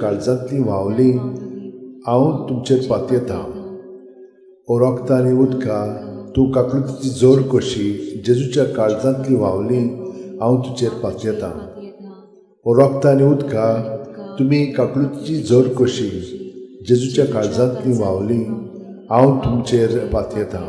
काळजांतली व्हांवली हांव तुमचेर पातयेतां. ओ रोगता आनी उदका, तूं काकळुतीची जोर कशी, जेजूच्या काळजांतली व्हांवली हांव तुजेर पातयेतां. ओ रोगता आनी उदका, तुमी काकळुतीची जोर कशी, जेजूच्या काळजांतली व्हांवली हांव तुमचेर पातयेतां.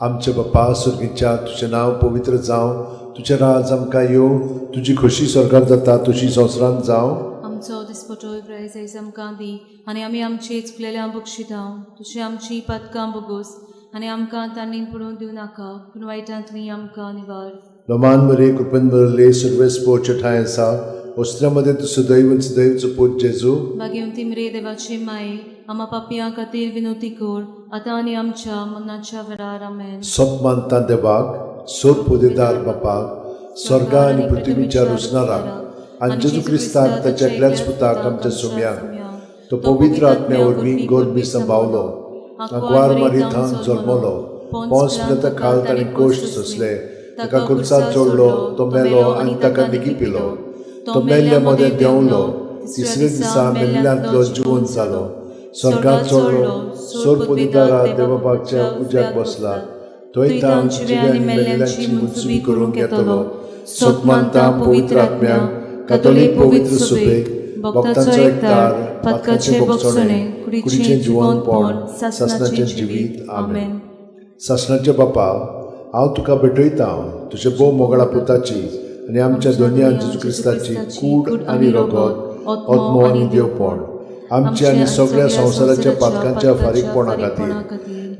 आमच्या बापा सर्गीच्या, तुजें नांव पवित्र जावं, तुजें राज आमकां येवं, तुजी खोशी स्वर्गांत जाता तशी संवसारांत जावं. आमचो दिसपटो प्रायज आयज आमकां दी आनी आमी आमची चुकलेल्या बक्षितां, तुजी आमची पातकां बोगोस आनी आमकां तांणी पडून दिवं नाका, पूण वायटांतली आमकां निवार. लोमान मरे कृपेन भरले, सर्वेस पोवचे ठांय आसा, वस्त्रा मदें तूं सदैव सदैवचो पूत जेजू. भाग्यवंती मरे देवाची माये, आमा पापयां खातीर विनोती कर, आतां आनी आमच्या मरणाच्या वेळार. आमेन. सोत मानता देवाक, सोर पोदेदार बापाक, स्वर्गा आनी पृथ्वीच्या रोसणाराक, आनी जेजू क्रिस्ताक ताच्या एकल्याच पुताक आमच्या सोम्याक, तो पवित्र आत्म्या वरवीं गोरबी संभावलो, आंकवार मारी थावन जल्मलो, पोंस पिलाता खाल ताणें कोश्ट सोंसले, ताका खुर्सार चडलो, तो मेलो आनी ताका निकी पिलो, तो मेल्ल्या मदें देंवलो, तिसरे दिसा मेल्ल्यांतलो जिवन जालो, स्वर्गांत चडलो, सोर पोदेदारा देवबापाच्या उज्याक बसला, थंय तावन जिव्या आनी मेल्ल्यांची मुनसुबी करूंक येतलो. सोत मानता पवित्र आत्म्याक, कातोलीक पवित्र सुबेक, भक्तांचो एकतार, पातकाचें भोगसणें, कुडीचें जिवनपण, सासणाचें जिवीत. आमेन. सासणाचे बापा, हांव तुका भेटयतां तुज्या भोव मोगळा पुताची आनी आमच्या दोनया जेजू क्रिस्ताची कूड आनी रगत, आत्मो आनी देवपण, आमच्या आनी सगळ्या संवसाराच्या पातकांच्या फारीकपणा खातीर,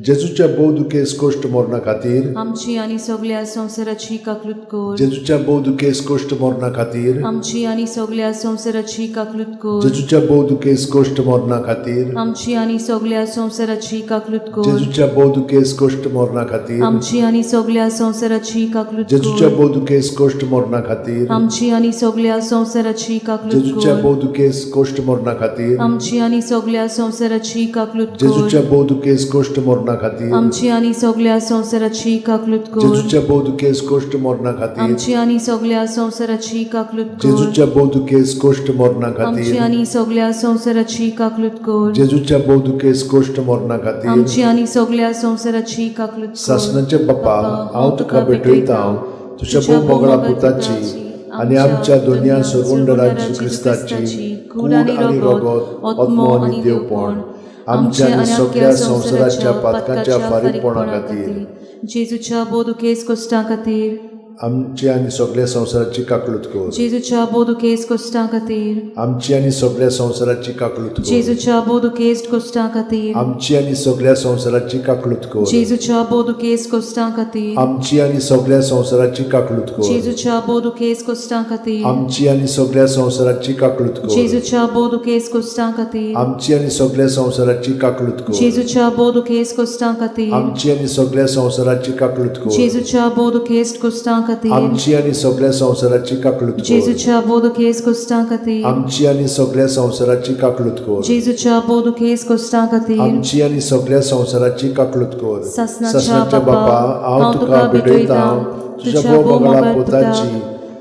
जेजूच्या भोव दुखेस कोश्ट मरणा खातीर, आमची आनी सगळ्या संवसाराची काकलूत कर. जेजूच्या भोव दुखेस कोश्ट मरणा खातीर, आमची आनी सगळ्या संवसाराची काकलूत कर. जेजूच्या भोव दुखेस कोश्ट मरणा खातीर, आमची आनी सगळ्या संवसाराची काकलूत कर. जेजूच्या भोव दुखेस कोश्ट मरणा खातीर, आमची आनी सगळ्या संवसाराची काकलूत जेजूच्या कर. भोव दुखेस कोश्ट मरणा खातीर, आमची आनी सगळ्या संवसाराची काकलूत जेजूच्या कर. भोव दुखेस कोश्ट मरणा खातीर, आमची आनी सगळ्या संवसाराची काकलूत कर. जेजूच्या भोव दुखेस कोश्ट मरणा खातीर, आमची आनी सगळ्या संवसाराची काकलूत कर. जेजूच्या भोव दुखेस कोश्ट मरणा खातीर, आमची आनी सगळ्या संवसाराची काकलूत कर. जेजूच्या भोव दुखेस कोश्ट मरणा आमची खातीर, आनी सगळ्या संवसाराची काकलूत कर. जेजूच्या भोव दुखेस कोश्ट मरणा खातीर, आमची आनी सगळ्या संवसाराची काकलूत कर. सासणाचे बापा, हांव तुका भेटयतां तुज्या भोव मोगळा पुताची आनी आमच्या दोनया सरवंडरा जेजू क्रिस्ताची कूड आनी रगत, आत्मो आनी देवपण, आमच्या आनी सगळ्या संवसाराच्या पातकांच्या फारीकपणा खातीर, जेजूच्या भोव दुखेस कश्टां खातीर, आमची आनी सगळ्या संवसाराची काकलूत कर. जेजूच्या भोव दुखेस कश्टां खातीर, आमची आनी सगळ्या संवसाराची काकलूत कर. जेजूच्या भोव दुखेस कश्टां खातीर, आमची आनी सगळ्या संवसाराची काकलूत कर. जेजूच्या भोव दुखेस कश्टां खातीर, आमची आनी सगळ्या संवसाराची काकलूत कर. जेजूच्या भोव दुखेस कश्टां खातीर, आमची आनी सगळ्या संवसाराची काकलूत कर. जेजूच्या भोव दुखेस कश्टां खातीर, आमची आनी सगळ्या संवसाराची काकलूत कर. जेजूच्या भोव दुखेस कश्टां खातीर, आमची आनी सगळ्या संवसाराची काकलूत कर. जेजूच्या भोव दुखेस कश्टां खातीर, आमची आनी सगळ्या संवसाराची काकलूत कर. जेजूच्या भोव दुखेस कश्टां खातीर, आमची आनी सगळ्या संवसाराची काकलूत कर. जेजूच्या भोव दुखेस कश्टां खातीर, आमची आनी सगळ्या संवसाराची काकलूत कर. सासणाच्या सासणाच्या बापा, बापा, हांव तुका भेटयतां तुज्या भोव मोगाळा पुताची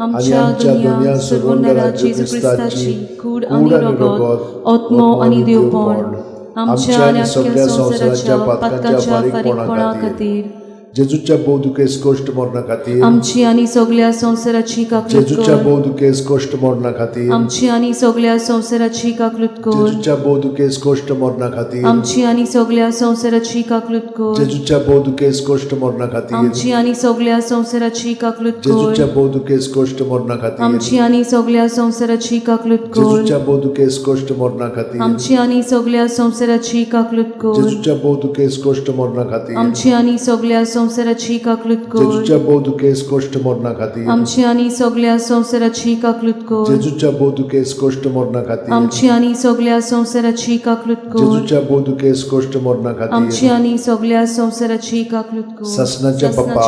आनी आमच्या दोनया सरवंडरा जेजू क्रिस्ताची कूड आनी रगत, आत्मो आनी देवपण, आमच्या आनी सगळ्या संवसाराच्या पातकांच्या फारीकपणा खातीर, जेजूच्या भोव दुखेस कोश्ट मरणा खातीर, आमची आनी सगळ्या संवसाराची काकलूत जेजूच्या कर. भोव दुखेस कोश्ट मरणा खातीर, आमची आनी सगळ्या संवसाराची काकलूत कर. जेजूच्या भोव दुखेस कोश्ट मरणा खातीर, आमची आनी सगळ्या संवसाराची काकलूत कर. जेजूच्या भोव दुखेस कोश्ट मरणा खातीर, आमची आनी सगळ्या संवसाराची काकलूत कर. जेजूच्या भोव दुखेस कोश्ट मरणा खातीर, आमची आनी सगळ्या संवसाराची काकलूत कर. जेजूच्या भोव दुखेस कोश्ट मरणा खातीर, आमची आनी सगळ्या संवसाराची काकलूत कर. जेजूच्या भोव दुखेस कोश्ट मरणा खातीर, आमची आनी सगळ्या संवसाराची काकलूत कर. जेजूच्या भोव दुखेस कोश्ट मरणा खातीर, आमची आनी सगळ्या संवसाराची काकलूत कर. जेजूच्या भोव दुखेस कोश्ट मरणा खातीर, आमची आनी सगळ्या संवसाराची काकलूत कर. जेजूच्या भोव दुखेस कोश्ट मरणा आमची खातीर, आनी सगळ्या संवसाराची काकलूत कर. सासणाच्या बापा,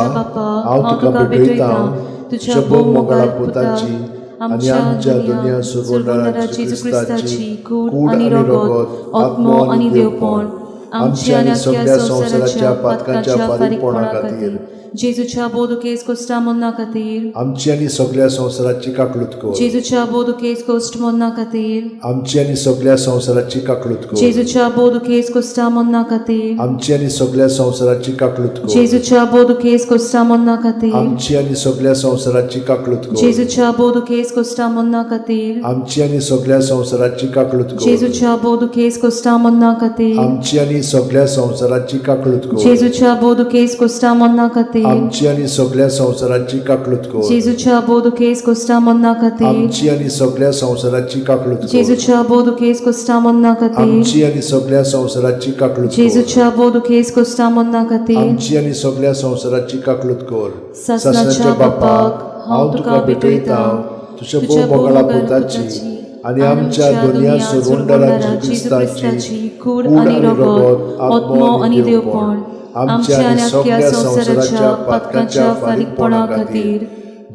हांव तुका भेटयतां तुज्या भोव मोगाळा पुताची आनी आमच्या दोनया सरवंडरा जेजू क्रिस्ताची कूड आनी रगत, आत्मो आनी देवपण, आमच्या आनी सगळ्या संवसाराच्या पातकांच्या फारीकपणा खातीर जेजूच्या बोदुकेस कोश्टा मरना खातीर आमची आनी सगळ्या संवसाराची काकळूत कर. जेजूच्या बोदुकेस कोश्ट मरना खातीर आमची आनी सगळ्या संवसाराची काकळूत कर. जेजूच्या बोदुकेस कोश्टा मरना खातीर आमची आनी सगळ्या संवसाराची काकळूत कर. जेजूच्या बोदुकेस कोश्टा मरना खातीर आमची आनी सगळ्या संवसाराची काकळूत कर. जेजूच्या बोदुकेस कोश्टा मरना खातीर आमची आनी सगळ्या संवसाराची काकळूत कर. जेजूच्या बोदुकेस कोश्टा मरना खातीर आमची आनी सगळ्या संवसाराची काकळूत कर. जेजूच्या बोदुकेस कोश्टा मरना खातीर आमची आनी सगळ्या संवसाराची काकळूत कर. जेजूच्या बोदुकेस कोश्टा मरना खातीर आमची आनी सगळ्या संवसाराची काकळूत कर. जेजूच्या बोदुकेस कोश्टा मरना खातीर आमची आनी सगळ्या संवसाराची काकळूत कर. जेजूच्या बोदुकेस कोश्टा मरना खातीर आमची आनी सगळ्या संवसाराची काकळूत कर. सासणाच्या बापाक हांव तुका भेटयतां तुझ्या भोव मोगाळा पुताची आनी आमच्या दोनया सोडवणदारा जेजू क्रिस्ताची कूड आनी रगत, आत्मो आनी देवपण आमच्या आनी अख्ख्या संवसाराच्या पातकांच्या फारीकपणा खातीर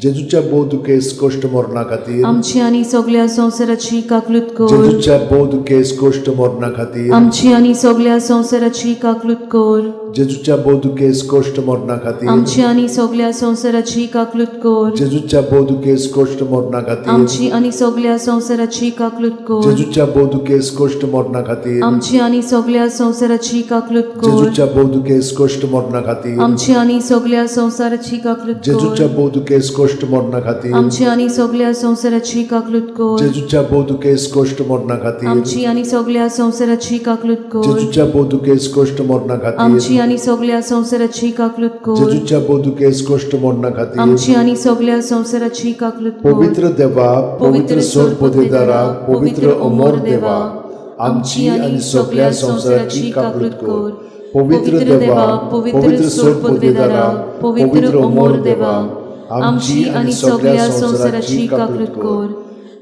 जेजूच्या भोव दुखेस कश्ट मरणा खातीर आमची आनी सगळ्या संवसाराची काकलूत कर. जेजूच्या भोव दुखेस कश्ट मरणा खातीर आमची आनी सगळ्या संवसाराची काकलूत कर. जेजूच्या भोव दुखेस कश्ट मरणा खातीर आमची आनी सगळ्या संवसाराची काकलूत कर. जेजूच्या भोव दुखेस कश्ट मरणा खातीर आमची आनी सगळ्या संवसाराची काकलूत कर. जेजूच्या भोव दुखेस कश्ट मरणा खातीर आमची आनी सगळ्या संवसाराची काकलूत कर. जेजूच्या भोव दुखेस कश्ट मरणा खातीर आमची आनी सगळ्या संवसाराची काकलूत कर. जेजूच्या भोव दुखेस कश्ट मरणा खातीर आमची आनी सगळ्या संवसाराची काकलूत कर. जेजूच्या भोव दुखेस कश्ट मरणा खातीर आमची आनी सगळ्या संवसाराची काकलूत कर. जेजूच्या भोव दुखेस कश्ट मरणा खातीर आमची आनी सगळ्या संवसाराची काकलूत कर. जेजूच्या भोव दुखेस कश्ट मरणा खातीर आमची आनी सगळ्या संवसाराची काकलूत कर. पवित्र देवा, पवित्र सोरपोतेदारा, पवित्र अमर देवा, आमची आनी सगळ्या संवसाराची काकलूत कर. पवित्र देवा, पवित्र सोरपोतेदारा, पवित्र अमर देवा, आमची आनी सगळ्या संवसाराची काकलूत कर.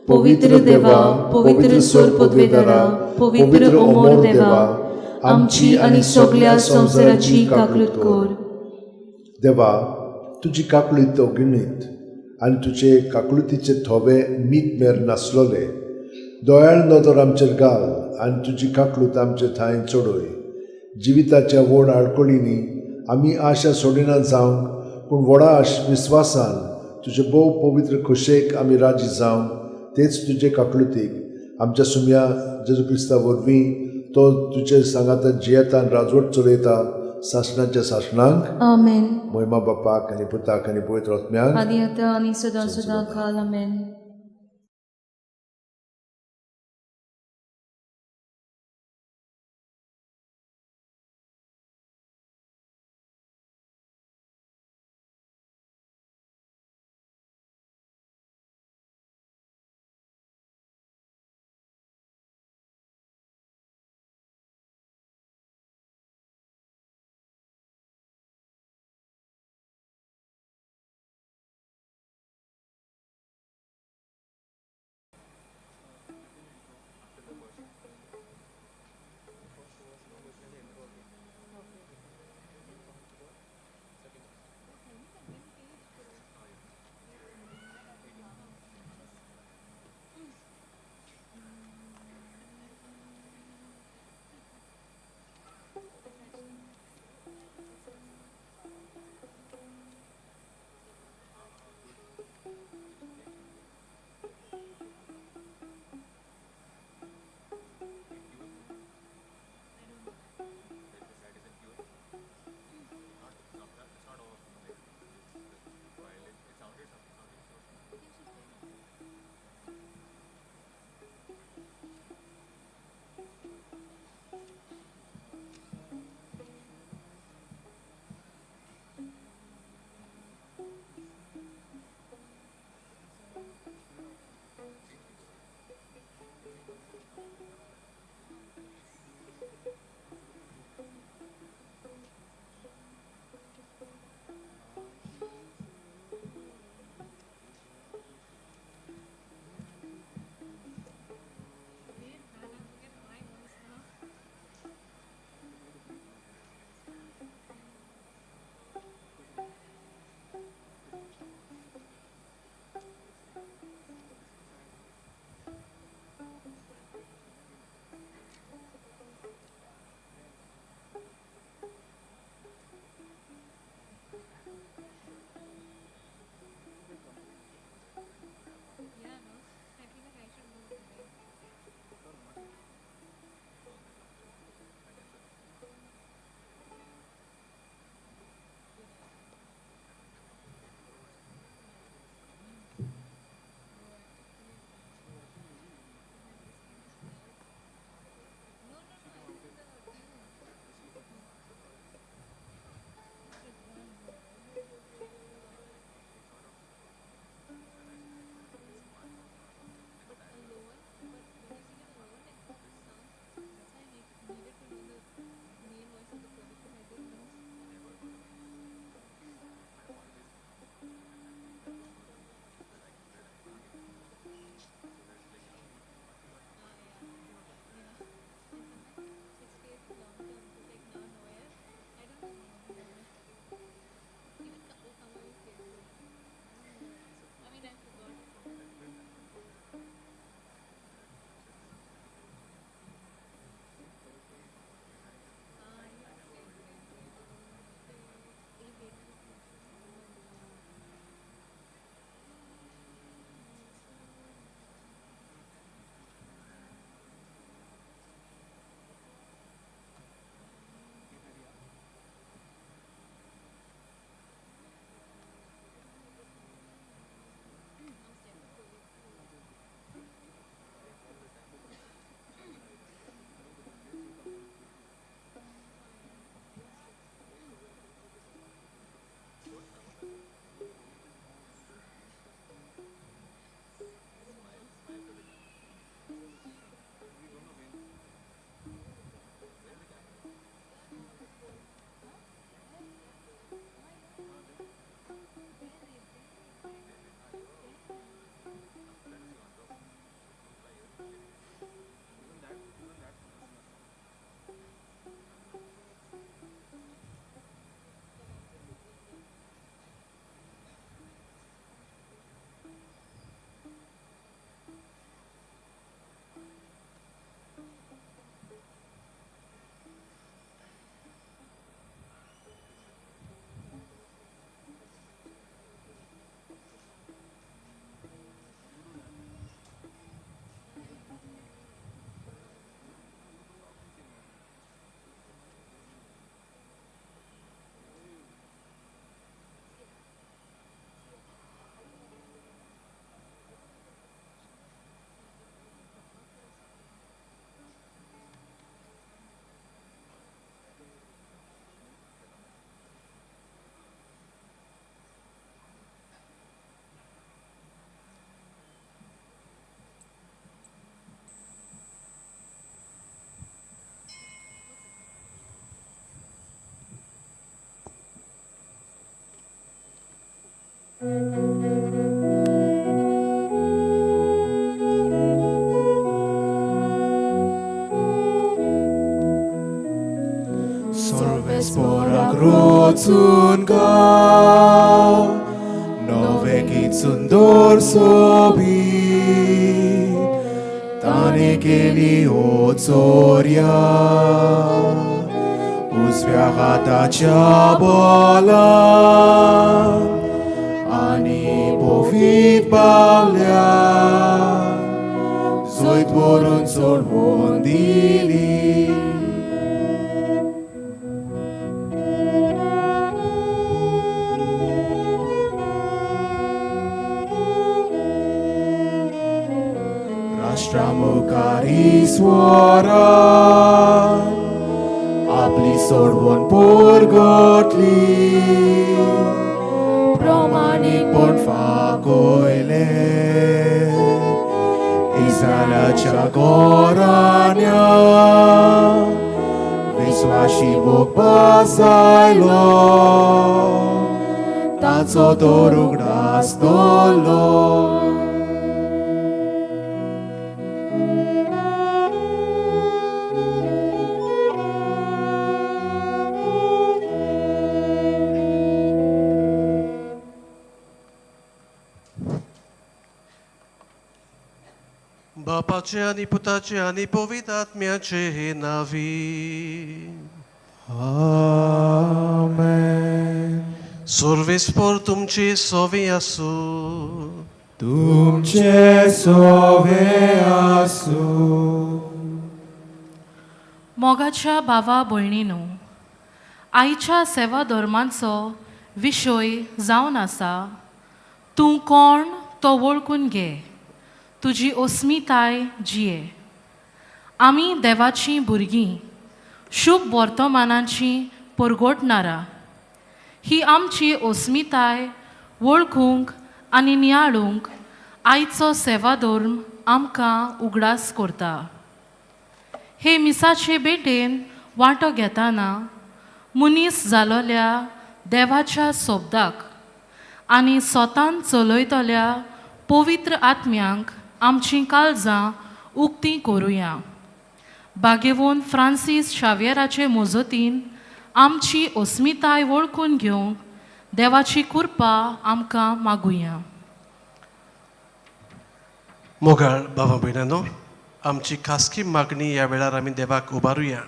पवित्र देवा, पवित्र सोरपोतेदारा, पवित्र अमर देवा, आमची आनी सगळ्या संवसाराची काकलूत कर. देवा, तुजी काकळीत अगणीत आनी तुजे काकळुतीचे थोवे मीत मेर नासलोले दयाळ नदर आमचेर घाल आनी तुजी काकळूत आमचे थांय चडय. जिविताच्या व्हड आडकळींनी आमी आशा सोडिना जावंक, पूण व्हडा विस्वासान तुजे भोव पवित्र खोशेक आमी राजी जावंक, तेच तुजे काकळुतीक आमच्या सुम्या जेजू क्रिस्ता वरवीं तो तुजे सांगाता जियेतान राजवट चलयता सासणाच्या सासणांक. आमेन. मोहिमा बापाक आनी पुताक आनी पवित्र आत्म्याक आदी आतां आनी सदां सदां काल. आमेन. सर्वेस्पोराक रोचून गाव नवें गीत सुंदर सोबीत ताणें केली ओ चोरया उजव्या हाताच्या बोलान आनी बोवीत बावल्या जैत व्हरून चडवून दिली. राष्ट्रामुखार ईश्वरान आपली सोडवण परगटली प्रमाणीकपण फाकयलें इस्रायलाच्या घराण्या विस्वाशी मोग बसायलो ताचो तो उगडास दवरलो. बापाचे आनी पुताचे आनी पवित्र आत्म्याचे नावी. आमेन. सर्वेस्पोर तुमचे सोवे आसूं. तुमचे सोवे आसूं. मोगाच्या भावा भयणीनो, आयच्या सेवा धर्मांचो विशय जावन आसा तूं कोण तो वळखून घे, तुजी अस्मिताय जिये. आमी देवाचीं भुरगीं, शुभ वर्तमानाचीं परगटणारां. ही आमची अस्मिताय वळखूंक आनी नियाळूंक आयचो सेवा धर्म आमकां उगडास करता. हे मिसाचे भेटेन वांटो घेताना मनीस जालोल्या देवाच्या शब्दाक आनी स्वतान चलयतल्या पवित्र आत्म्यांक आमचीं काळजां उक्तीं करुया. बागेवन फ्रांसीस शाव्येराचे मजतीन आमची अस्मिताय वळखून घेवंक देवाची कृपा आमकां मागुया. मोगाळ बाबा भयणांनो, आमची खासगी मागणी ह्या वेळार आमी देवाक उबारुया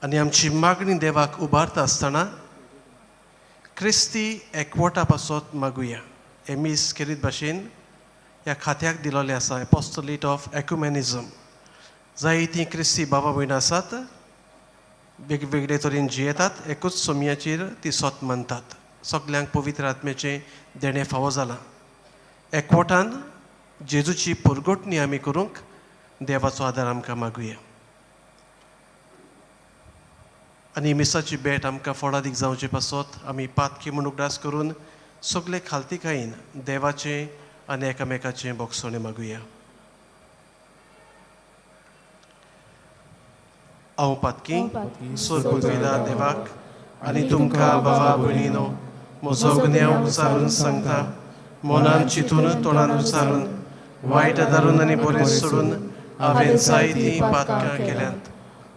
आनी आमची मागणी देवाक उबारता आसतना क्रिस्ती एकवटा पासत मागुया. हे मीस केरीत भाशेन ह्या खात्याक दिलोलें आसा, एपोस्टोलेट ऑफ एक्युमेनिजम. जायतीं क्रिस्ती बाबा भयणां आसात, वेगवेगळे तरेन जियेतात, एकूच सोमयाचेर ती सोत मानतात. सगल्यांक पवित्र आत्म्याचें देणें फावो जालां. एकवटान जेजूची परगटणी आमी करूंक देवाचो आदार आमकां मागुया आनी मिसाची भेट आमकां फोडादीक जावचे पासत आमी पातकी म्हूण उगडास करून सगळे खालतीकायेन देवाचें आनी एकामेकाचें बोगसणें मागुया. हांव पातकी सोरपुतविदा देवाक आनी तुमकां बाबा भयणीनो म्हजो गुन्यांव उचारून सांगता, मनान चिंतून तोंडान उचारून वायट धरून आनी बरें सोडून हांवें जायतीं पातकां केल्यांत.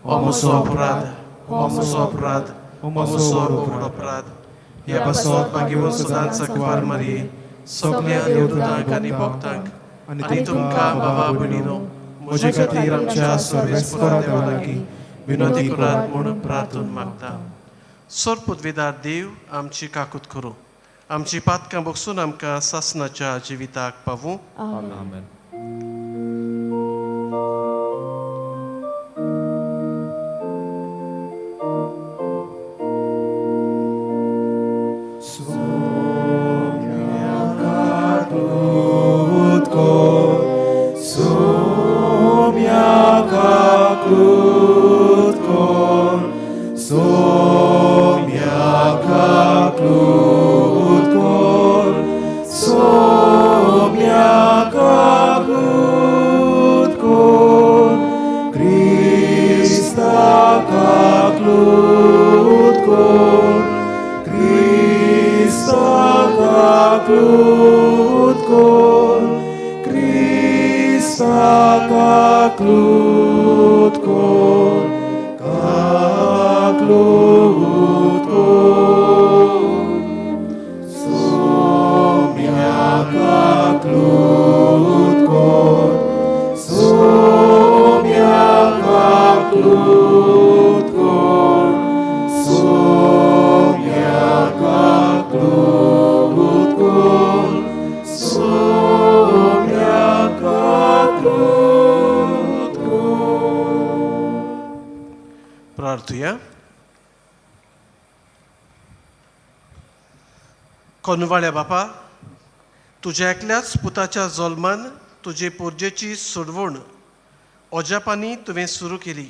हो म्हजो अपराध, हो म्हजो अपराध, हो म्हजो व्हड अपराध. ह्या पासत मागीर सदांच अकवार मारये सगल्या देवदूतांक आनी भक्तांक आनी तुमकां बाबा भयणीनो म्हजे खातीर आमच्या सर्वेस्परा देवा लागीं विनोदी करात म्हूण प्रार्थून मागता. सोरपुतविदार देव आमची काकूत करूं, आमची पातकां बगसून आमकां सासनाच्या जिविताक पावूं. आमेन. Somia काकलूत कोर, क्रिस्ता काकलूत कोर, काकलूत कोर, सोम्या काकलूत कोर, सोम्या काकलूत कोर, सोम्या काकलूत कोर, सोम्या काकलूत कोर. प्रार्थुया. कोनवाळ्या बापा, तुज्या एकल्याच पुताच्या जल्मान तुजे पोरजेची सोडवण ओजापांनी तुवें सुरू केली.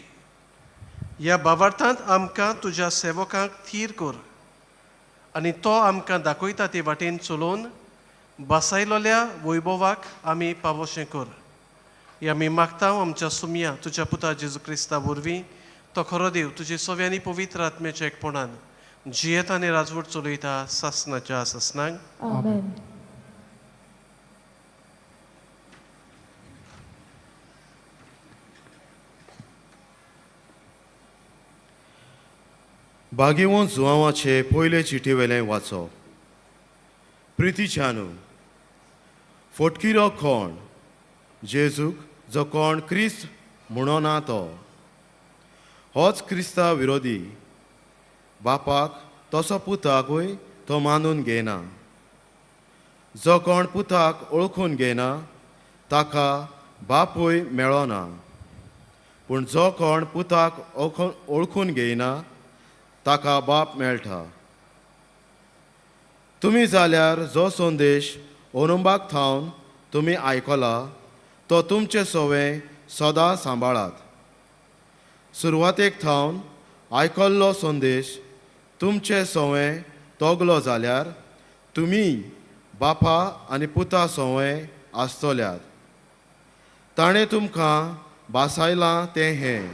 ह्या बावार्थांत आमकां तुज्या सेवकांक थीर कर आनी तो आमकां दाखयता ते वाटेन चलोवन बसायलोल्या वैभवाक आमी पावोशें कर. हे आमी मागता आमच्या सुमया तुज्या पुता जेजू क्रिस्ता वरवीं, तो खरो देव, तुजे सव्यांनी पवित्र आत्म्याच्या एकपणान जियेता आनी राजवट चलयता सासनाच्या सासनाक. आमेन. भाग्यवंत जुवांवाचे पयले चिटी वेलें वाचो. प्रितीच्यानू, फोटकिरो कोण जेजूक जो कोण क्रिस्त म्हणोना तो होच क्रिस्ता विरोधी. बापाक तसो पुताकूय तो मानून घेयना. जो कोण पुताक ओळखून घेयना ताका बापूय मेळना, पूण जो कोण पुताक ओळखून घेयना ताका बाप मेळटा. तुमी जाल्यार जो संदेश ओरुंबाक थावन तुमी आयकला तो तुमचे सवें सदां सांबाळात. सुरवातेक थावन आयकल्लो संदेश तुमचे सवें तोगलो जाल्यार तुमी बापा आनी पुता सवें आसतल्यात. ताणें तुमकां भासायलां तें हें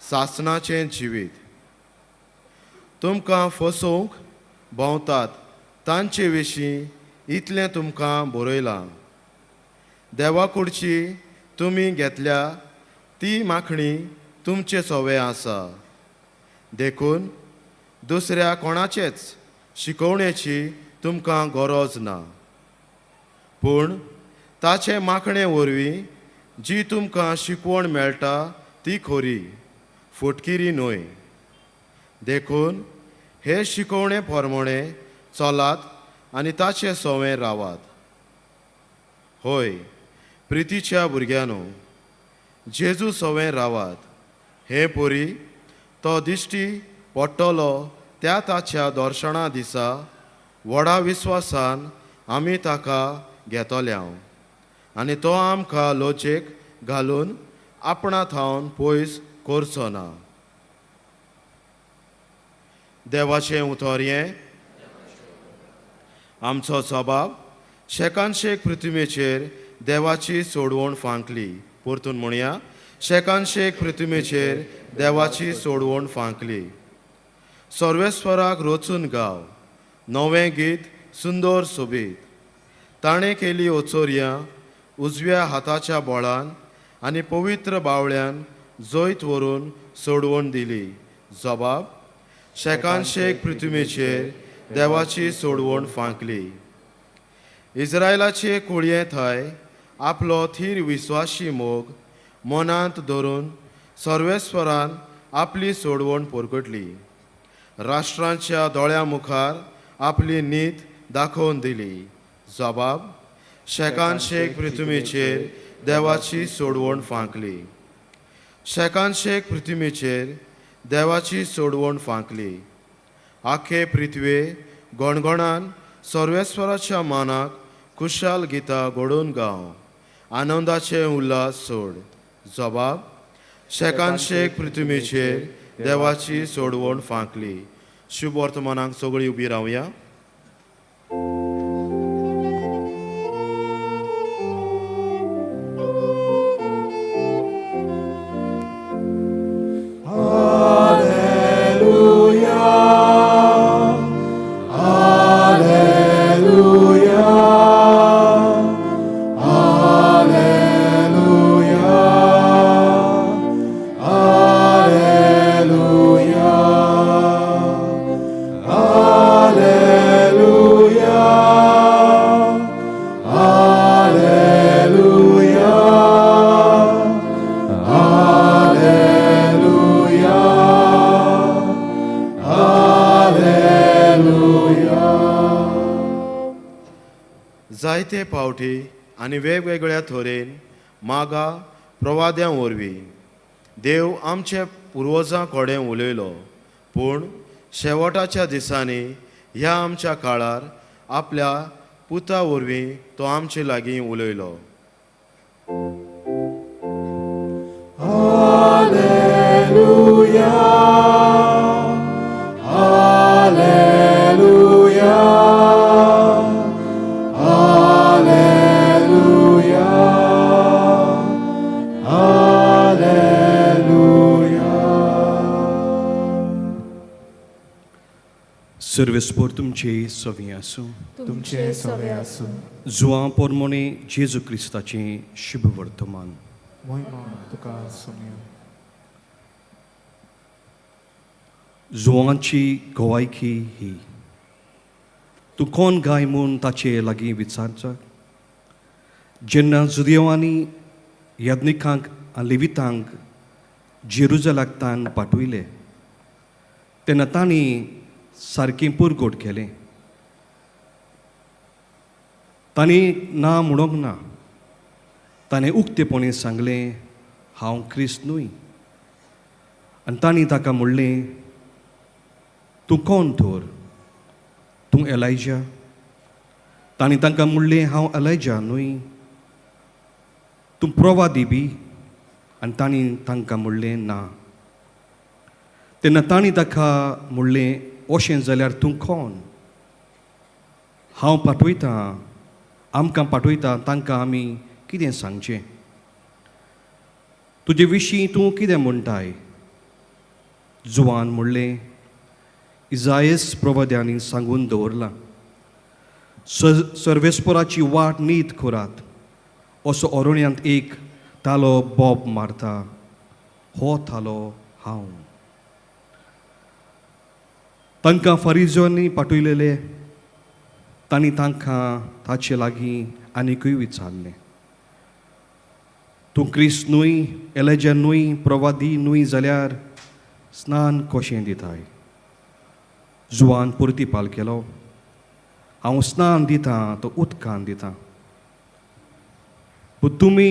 सासणाचें जिवीत. तुमकां फसोवंक भोंवतात तांचे विशीं इतलें तुमकां बरयलां. देवा कुडची तुमी घेतल्या ती माखणी तुमचे सवे आसा, देखून दुसऱ्या कोणाचेच शिकोवणेची तुमकां गरज ना. पूण ताचे माखणे वरवीं जी तुमकां शिकवण मेळटा ती खरी, फटकिरी न्हय. देखून हे शिकवणे प्रमाणे चलात आनी ताचे सवें रावात. होय प्रितीच्या भुरग्यांनो, जेजू सवें रावात. हे परी तो दिश्टी पडटलो त्या ताच्या दर्शना दिसा व्हडा विस्वासान आमी ताका घेतल्या आनी तो आमकां लोचेक घालून आपणा थावन पयस करचो ना. देवाचें उतर हें. आमचो सबाब शेकानशेक पृथ्वीचेर देवाची सोडवण फांकली. परतून म्हणया, शेकानशेक पृथ्वीचेर देवाची सोडवण फांकली. सर्वेस्वराक रचून गाव नवें गीत सुंदर सोबीत. ताणें केली ओचोरयां उजव्या हाताच्या बोळान आनी पवित्र बावळ्यान जैत व्हरून सोडवण दिली. जबाब शेकानशेक पृथ्वीचेर देवाची सोडवण फांकली. इस्रायलाचे कुळये थंय आपलो थीर विस्वाशी मोग मनांत धरून सर्वेस्वरान आपली सोडवण परगटली. राष्ट्रांच्या दोळ्या मुखार आपली नीत दाखोवन दिली. जबाब शेकानशेक पृथ्वीचेर देवाची सोडवण फांकली. शेकानशेक पृथ्वीचेर देवाची सोडवण फांकली. आखे पृथ्वे गणगणान सर्वेस्वराच्या मानाक खुशाल गितां घडोवन गाव आनंदाचे उल्हास सोड. जबाब शेकानशेक पृथ्वीचेर देवाची सोडवण फांकली. शुभ वर्तमानाक सगळीं उबी रावया. Alleluia, Alleluia, जायते फावटी आनी वेगवेगळ्या थरेन मागा प्रवाद्यां वरवीं देव आमचे पुर्वजां कडेन उलयलो, पूण शेवटाच्या दिसांनी ह्या आमच्या काळार आपल्या पुता वरवीं तो आमचे लागीं उलयलो. Alleluia, Alleluia, Alleluia, Alleluia. सर्वेस्पोर तुमचे सवी आसूं. तुमचे सवे आसूं. जुआं पोरमोणे जेजू क्रिस्ताचें शुभ वर्तमान. मोहिमा तुका सुमया. जुआंची गवायकी ही, तूं कोण गाय म्हूण ताचे लागीं विचारचाक जेन्ना जुदेवांनी याज्ञिकांक आनी लेवितांक जेरुजलाक तान पाठयले तेन्ना तांणी सारकें पुरगोट केलें. तांणी ना म्हणूंक ना, ताणें उक्तेपणी सांगलें हांव क्रिस्त न्हय. आनी तांणी ताका म्हणलें तूं कोण तर, तूं एलायजा? तांणी तांकां म्हणलें हांव एलायजा न्हय. तूं प्रवादी बी? आनी तांणी तांकां म्हणलें ना. तेन्ना तांणी ताका म्हणलें अशें जाल्यार तूं कोण? हांव पाठयतां, आमकां पाठयता तांकां आमी कितें सांगचें? तुजे विशीं तूं कितें म्हणटाय? जुवान म्हणलें इजायस प्रवाद्यांनी सांगून दवरलां, सर्वेस्पराची वाट नीत करात असो अरण्यांत एक तालो बोब मारता, हो थालो हांव. तांकां फारिजोनी पाठयलेले तांणी तांकां ताचे लागीं आनिकूय विचारलें तूं क्रिस्त न्हय, एलेजा न्हय, प्रवादी न्हय जाल्यार स्नान कशें दिताय? जुवान परतीपाल केलो हांव स्नान दितां तो उदकान दितां, पूण तुमी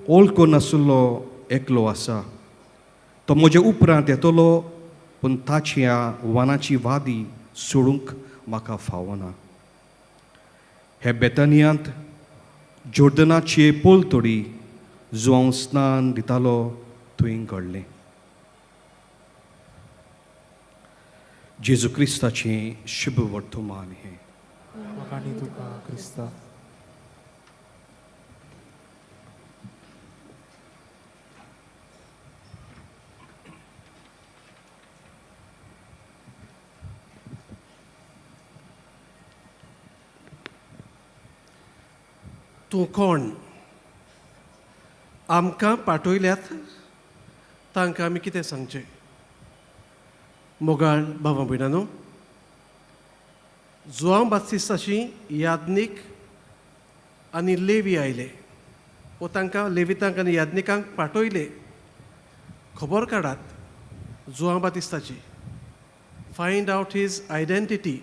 वळखून नाशिल्लो एकलो आसा, तो म्हजे उपरांत येतलो, पूण ताच्या वानाची वादी सोडूंक म्हाका फावना. हे बेतानियांत जोर्दनाचे पलतडी जुवांव स्नान दितालो थंय घडलें. जेजू क्रिस्ताचें शुभ वर्तमान हें. आनी तुका क्रिस्ता. तूं कोण? आमकां पाठयल्यात तांकां आमी कितें सांगचें? मोगाळ भावा भयणांनो, जुआंव बाप्तिस्ताची याज्ञीक आनी लेवी आयले वो तांकां लेवितांक आनी याज्ञिकांक पाठयले, खबर काडात जुआंव बाप्तिस्ताची, फायंड आवट his identity,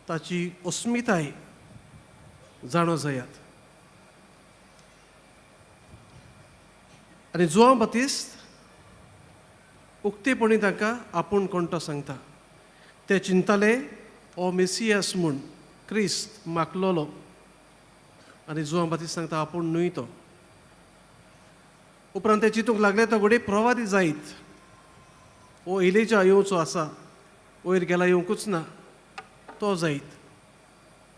ताची अस्मिताय जाणो जायात. आनी जुआंव बाप्तिस्त उक्तेपणी तांकां आपूण कोण तो सांगता. ते चिंताले हो मेसियास म्हूण, क्रिस्त माकलोलो. आनी जुआंव बाप्तिस्त सांगता आपूण न्हय तो. उपरांत ते चिंतूंक लागले तो घडये प्रवादी जायत, हो एलिजा येवचो आसा, वयर गेला येवंकूच ना, तो जायत.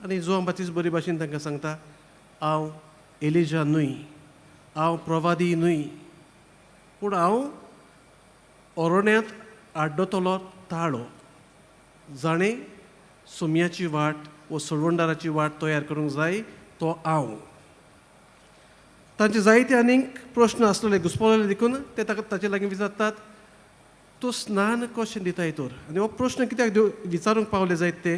आनी जुआंव बाप्तिस्त बरी भाशेन तांकां सांगता हांव एलिजा न्हय, हांव प्रवादी न्हय, पूण हांव अरण्यांत आड्डतलो ताळो, जाणें सोम्याची वाट वो सोडवणदाराची वाट तयार करूंक जाय तो हांव. तांचे जायते आनीक प्रश्न आसलेले घुसपलेले देखून ते ताका ताचे लागीं विचारतात तूं स्नान कशें दिताय तर? आनी हो प्रश्न कित्याक विचारूंक पावले जायत ते?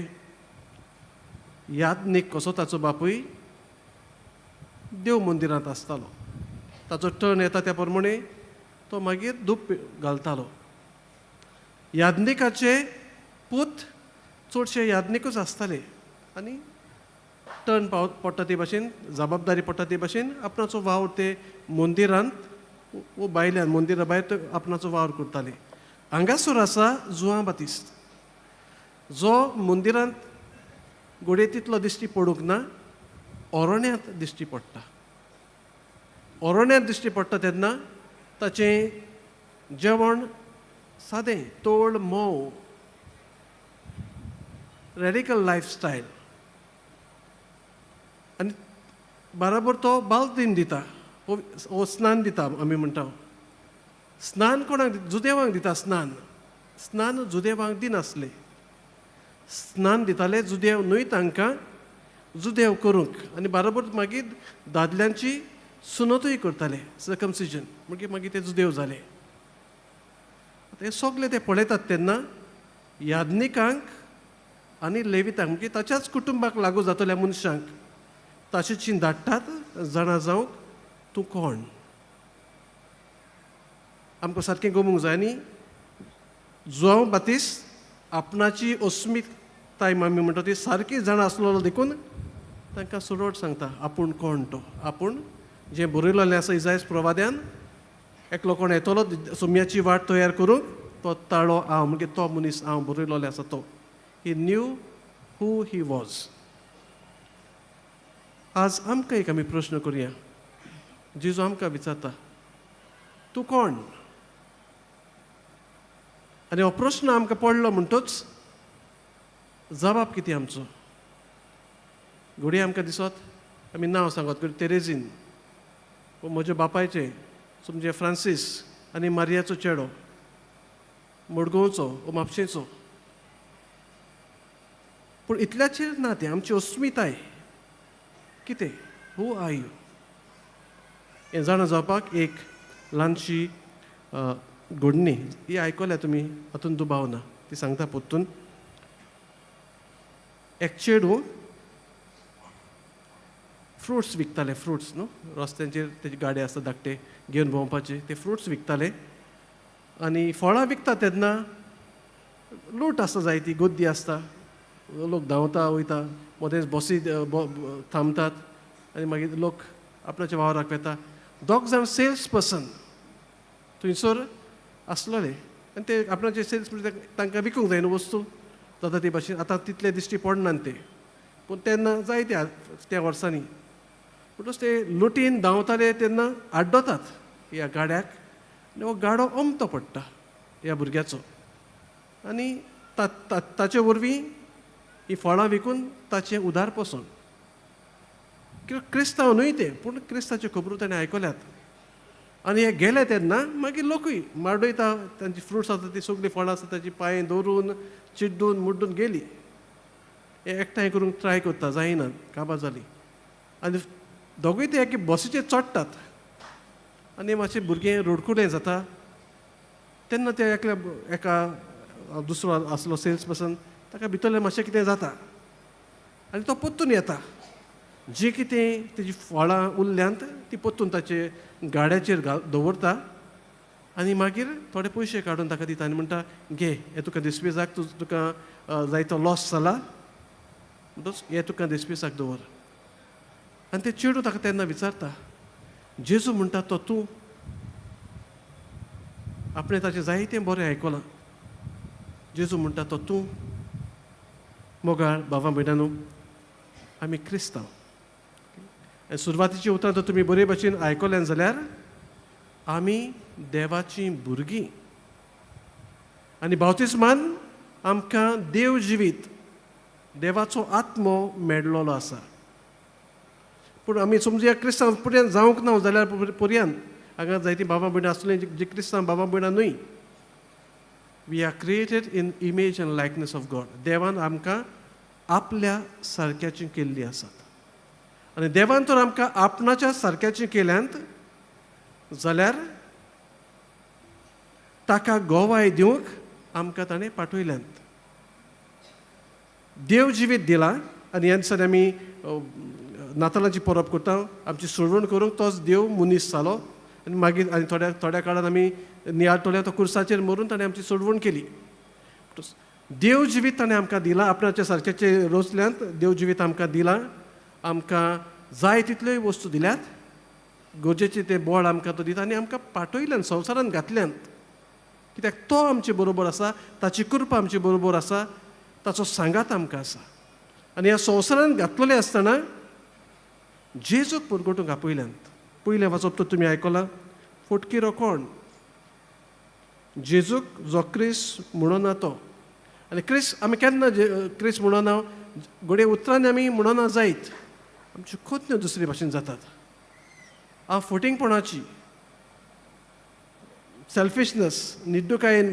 याज्ञीक कसो ताचो बापूय देव मंदिरांत आसतालो, ताचो टर्न येता त्या प्रमाणे तो मागीर धूप घालतालो. याज्ञिकाचे पूत चडशे याज्ञिकूच आसताले आनी टर्न पाव पडटा ते भाशेन, जबाबदारी पडटा ते भाशेन आपणाचो वावर ते मंदिरांत वो भायल्यान मंदिरा भायर ते आपणाचो वावर करताले. हांगासर आसा जुआंव बातिस्त, जो मंदिरांत घडये तितलो दिश्टी पडूंक ना, ओरण्यांत दिश्टी पडटा. ओरण्यांत दिश्टी पडटा तेन्ना ताचें जेवण सादें, तोळ मोव, रेडिकल लायफस्टायल, आनी बराबर तो बालदीन दिता, वो स्नान दिता. आमी म्हणटा स्नान कोणाक? जुदेवांक दिता स्नान. स्नान जुदेवांक दिनासले, स्नान दिताले जुदेव न्हय तांकां जुदेव करूंक, आनी बरोबर मागीर दादल्यांची सुनतूय करताले, सर्कमसिजन, मागीर मागीर ते जुदेव जाले. आतां हे सगळे ते पळयतात तेन्ना याज्ञिकांक आनी लेवितांक, म्हणजे ताच्याच कुटुंबाक लागू जातल्या मनशांक ताचेची धाडटात जाणा जावंक तूं कोण. आमकां सारकें गमूंक जाय न्ही. जुआंव बातिस्त आपणाची अस्मिताय आमी म्हणटा ती सारकी जाणा आसलेलो देखून तांकां सरळ सांगता आपूण कोण तो. आपूण जें बरयलेलें आसा इजायस प्रवाद्यान, एकलो कोण येतलो सोम्याची वाट तयार करूंक, तो ताळो हांव, म्हणजे तो मनीस हांव बरयलेलो आसा तो. He knew who he was. आज आमकां एक आमी प्रश्न करुया. जेजू आमकां विचारता तूं कोण? आनी हो प्रश्न आमकां पडलो म्हणटूच जबाब कितें आमचो? घडये आमकां दिसत आमी नांव सांगत तेरेझीन, म्हज्या बापायचें समजे फ्रांसीस आनी मारियाचो चेडो, मडगांवचो वो म्हापशेचो. पूण इतल्याचेर ना तें. आमची अस्मिताय कितें, who are you, हें जाणा जावपाक एक ल्हानशी घडणी ही आयकल्या तुमी, हातून दुबाव ना. ती सांगता परतून. एक चेडूं फ्रुट्स विकताले, फ्रुट्स न्हू रस्त्यांचेर तेजी गाडी आसता धाकटे घेवन भोंवपाचे, ते फ्रुट्स विकताले. आनी फळां विकता तेन्ना लूट आसता जायती, गर्दी आसता, लोक धांवता वयता, मदेंच बसी थांबतात आनी मागीर लोक आपणाच्या वावराक वेता. दोग जाण सेल्स पर्सन थंयसर आसलेले आनी ते आपणाचे सेल्स तांकां विकूंक जाय न्हू वस्तू जाता ते भाशेन. आतां तितले दिश्टी पडनात ते, पूण तेन्ना जायते त्या वर्सांनी. म्हणटच ते लुटीन धांवताले तेन्ना आड्डोतात ह्या गाड्याक आनी हो गाडो अमतो पडटा ह्या भुरग्याचो, आनी ताचे वरवीं ही फळां विकून ताचें उदार पसून. क्रिस्तांव न्हय ते, पूण क्रिस्ताच्यो खबरो ताणें आयकल्यात. आनी हे गेले तेन्ना मागीर लोकूय माडयता तांची फ्रुट्स आसा ती सगळीं फळां आसा ताची पांय दवरून चिड्डून मुड्डून गेली. हे एकठांय करूंक ट्राय करता, जायना, काबार जाली. आनी दोगूय ते एके बसीचेर चडटात आनी मातशें भुरगें रडकुलें जाता तेन्ना ते एकल्या एका दुसरो आसलो सेल्स पर्सन, ताका भितरलें मातशें कितें जाता आनी तो परतून येता. जी कितें तेजी फळां उरल्यांत ती परतून ताचे गाड्याचेर घाल दवरता आनी मागीर थोडे पयशे काडून ताका दिता आनी म्हणटा, घे हे तुका दिसपिसाक, तुका जायतो लॉस जाला म्हणटच हे तुका दिसपिसाक दवर. आनी ते चेडूं ताका तेन्ना विचारता, जेजू म्हणटा तो तूं, आपणें ताचें जायतें बरें आयकलां, जेजू म्हणटा तो तूं. मोगाळ बाबा भयणांनो, आमी क्रिस्तांव. आनी सुरवातीची उतरां तर तुमी बरे भाशेन आयकल्यान जाल्यार आमी देवाचीं भुरगीं आनी बावतिस्मान आमकां देव जिवीत, देवाचो आत्मो मेळ्ळोलो आसा. पूण आमी समजुया क्रिस्तांव पर्यंत जावंक ना जाल्यार पर्यंत हांगा जायतीं बाबा भयणां आसलीं जी क्रिस्तांव बाबा भयणां न्हय. We are created in image and likeness of God. देवान आमकां आपल्या सारक्याचीं केल्लीं आसात आनी देवान तर आमकां आपणाच्या सारक्याचीं केल्यांत जाल्यार ताका गोवाय दिवंक आमकां ताणें पाठयल्यांत. देव जिवीत दिला आनी ह्या दिसांनी आमी नातालांची परब करता, आमची सोडवण करूंक तोच देव मनीस जालो आनी मागीर आनी थोड्या थोड्या काळान आमी नियाळ तो कुर्साचेर मरून ताणें आमची सोडवण केली. देव जिवीत ताणें आमकां दिलां, आपणाच्या सारक्याचे रोसल्यांत देव जिवीत आमकां दिलां आमकां जाय तितल्योय वस्तू दिल्यात, गरजेचें तें बळ आमकां तो दिता आनी आमकां पाठयल्यान संवसारान घातल्यान, कित्याक तो आमचे बरोबर आसा, ताची कृपा आमचे बरोबर आसा, ताचो सांगात आमकां आसा. आनी ह्या संवसारान घातलेलें आसतना जेजूक परगटूंक आपयल्यान. पयलें वाचप तर तुमी आयकलां, फटकिरो कोण? जेजूक जो क्रिस म्हणना तो. आनी क्रिस आमी केन्ना क्रिस म्हणना, घडये उतरांनी आमी म्हणना जायत, आमच्यो खोतन्यो दुसरे भाशेन जातात. हांव फटींगपणाची, सेल्फिशनस, निड्डुकायेन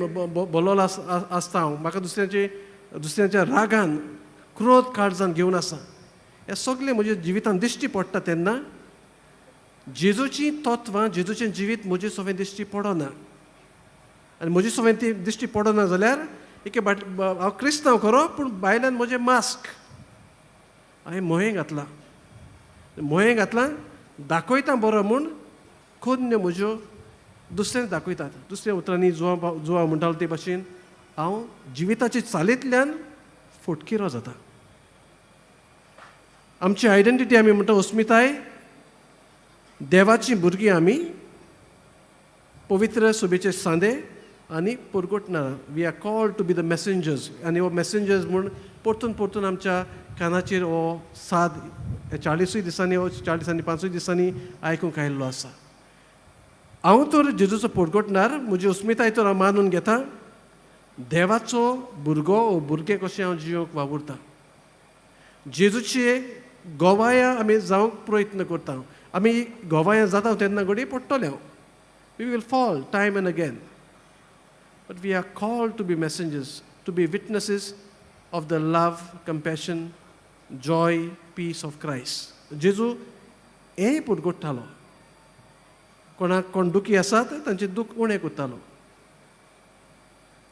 बोलोलो आसता हांव, म्हाका दुसऱ्यांच्या रागान क्रोध काळजान घेवन आसा. हें सगळें म्हज्या जिवितान दिश्टी पडटा तेन्ना जेजूचीं तत्वां, जेजूचें जिवीत म्हजे सवें दिश्टी पडना. आनी म्हजे सवें ती दिश्टी पडना जाल्यार एके बाट हांव क्रिस्तांव खरो, पूण भायल्यान म्हजें मास्क हांवें मोहें घातलां, मोहें घातलां दाखयता बरो म्हूण खोन्न्यो म्हज्यो दुसऱ्यांक दाखयतात. दुसऱ्या उतरांनी जुवा म्हणटालो ते भाशेन हांव जिविताचे चालींतल्यान फटकिरो जाता. आमची आयडेंटिटी आमी म्हणटा अस्मिताय, देवाचीं भुरगीं आमी, पवित्र सभेचे सांदे आनी परगटना. We are called to be the messengers. आनी हो मॅसेंजर्स म्हूण परतून परतून आमच्या कानाचेर हो साद 40 दिसांनी, हो 40 आनी 5 दिसांनी आयकूंक आयिल्लो आसा. हांव तर जेजूचो परगटणार, म्हजी अस्मिताय तर हांव मानून घेता, देवाचो भुरगो वो भुरगें कशें हांव जियोंक वावुरता. जेजूचे गोवाया आमी जावंक प्रयत्न करता. आमी गोवाया जाता तेन्ना घडये पडटले हांव. We will fall time and again, but we are called to be messengers, to be witnesses of the love, compassion, joy, peace of Christ. जेजू हें परगट्टालो. कोणाक कोण दुखी आसात तांचें दूख उणें करतालो,